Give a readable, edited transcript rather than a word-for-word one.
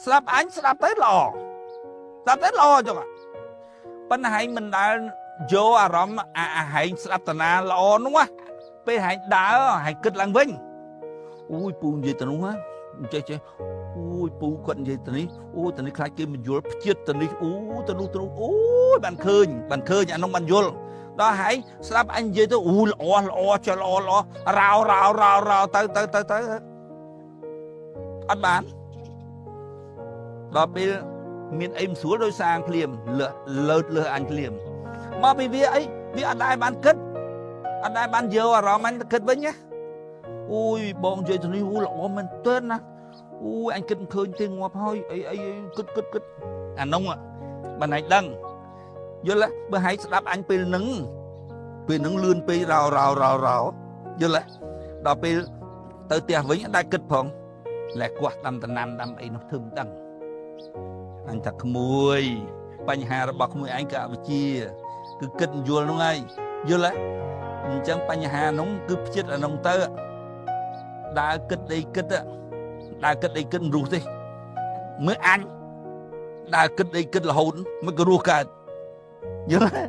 ស្ដាប់អញស្ដាប់ទៅល្អ ស្ដាប់ទៅល្អចុះ ប៉ុន្តែហែងមិនដែលយកអារម្មណ៍អាហែងស្ដាប់តាណាល្អនោះ ពេលហែងដើរ ហែងគិតឡើងវិញ អូយពូនិយាយទៅនោះហ៎ ចេះចេះ អូយពូគាត់និយាយទៅនេះ អូទៅនេះ ខ្លាចគេមិនយល់ ផ្ជាតិទៅនេះ អូទៅនោះទៅនោះ អូយបានឃើញ បានឃើញអានោះ បានយល់ដល់ហែងស្ដាប់អញនិយាយទៅ អូល្អល្អ ចេះល្អល្អ រោរោរោរោទៅទៅទៅទៅ អត់បាន ដល់ពេលមានអីមិនស្រួល ដោយសាងភ្លាម លើលើលើអញភ្លាម មកពីវាអីវាអត់ដែលបានគិត អត់ដែលបានយកអារម្មណ៍អញទៅគិតវិញណា។ អូយបងនិយាយទៅនេះ អូល្អមែនទែនណា អូយអញគិតមិនឃើញទេ ងាប់ហើយ អីអីគិតគិតគិតអានោះ បានឯងដឹងយល់។ បើហែងស្ដាប់អញពេលហ្នឹង ពេលហ្នឹងលឿនពេករោរោរោរោ យល់ទេ ដល់ពេលទៅផ្ទះវិញអត់ដែលគិតផង លែកោះដាំតំណាំដាំអីនោះ ធ្វើមិនដឹង។ អញថាក្មួយ បញ្ហារបស់ក្មួយឯងគឺអវិជ្ជា គឺគិតយល់នោះហើយ យល់ទេ? អញ្ចឹងបញ្ហានោះគឺផ្ចិតអានោះទៅ ដើរគិតអីគិត ដើរគិតអីគិតមិនរស់ទេ។ មើលអញដើរគិតអីគិតរហូត មិនក៏រស់កើត យល់ទេ?